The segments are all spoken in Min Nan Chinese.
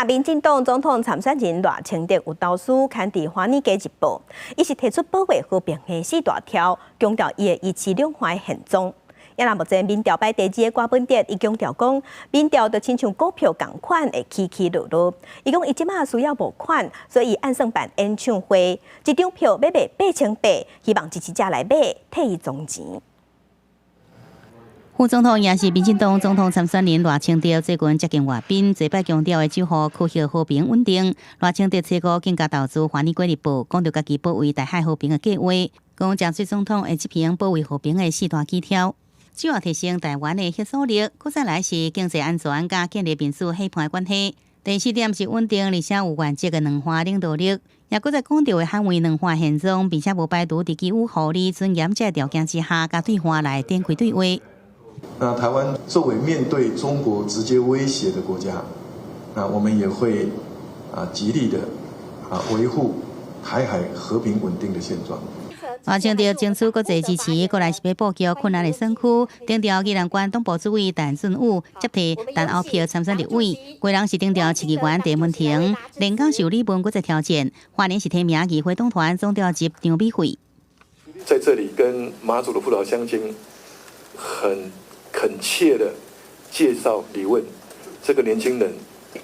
若民進黨總統參選人賴清德有投書刊佇《華爾街日報》，伊是提出保衛和平的四大條，強調伊會維持兩岸的現狀。也若目前民調排第二的柯文哲，伊強調講，民調就親像股票仝款會起起落落。伊講伊這馬需要募款，所以按算辦演唱會，一張票欲賣8800，希望支持者來買，替伊裝錢。副總統也是民進黨總統參選人賴清德最近接見外賓，這擺強調會守護區域和平穩定。賴清德初五更加投書《華爾街日報》，講著家己保衛台海和平的計劃，講江水總統會執行保衛和平的四大基調，主要提升台灣的核實力，閣再來是經濟安全佮建立民主伙伴關係。第四點是穩定而且有原則的兩岸領導力，也閣再講著會捍衛兩岸現狀，並且無排除佇基於合理尊嚴這條件之下，佮對岸來展開對話。那台灣作為面對中國直接威脅的國家，那我們也會極力的維護台海和平穩定的現狀。賴清德爭取國際支持，過來是欲布局困難的選區，頂調宜蘭縣黨部主委陳俊武接替陳歐珀參選立委，基隆市頂調市議員鄭文婷，連江受李文閣再挑戰，花蓮是提名議會黨團總召集張美惠。在這裡跟馬祖的父老鄉親很懇切的介紹李問，這個年輕人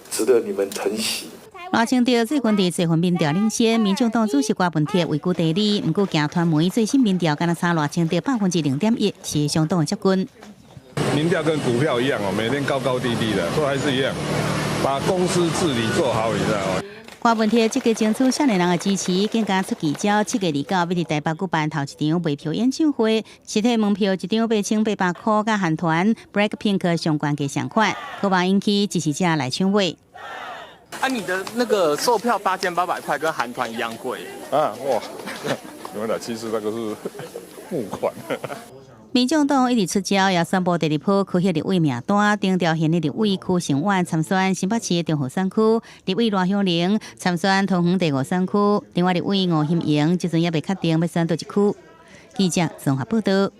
值得你們疼惜。賴清德最近佇這份民調領先，民眾黨主席柯文哲位居第二，毋過鏡傳媒最新民調敢若差賴清德0.1%，是相當的接近。民調跟股票一樣哦，每天高高低低的，都還是一樣，把公司治理做好，你知道嗎？柯文哲積極爭取少年人的支持，更加出奇招，7月29欲佇台北舉辦頭一場賣票演唱會，實體門票一張8800塊，佮韓團 BLACKPINK 相關價相款，渴望引起支持者來搶買。啊，你的那個售票8800塊，跟韓團一樣貴。啊，哇！原來其實那個是募款。民眾黨一直出招，也宣布第二波區域立委名單，頂調現任立委柯成遠參選新北市中和選區，立委賴香伶參選桃園第五選區，另外立委吳欣盈這陣猶未確定欲選佗一區。記者綜合報道。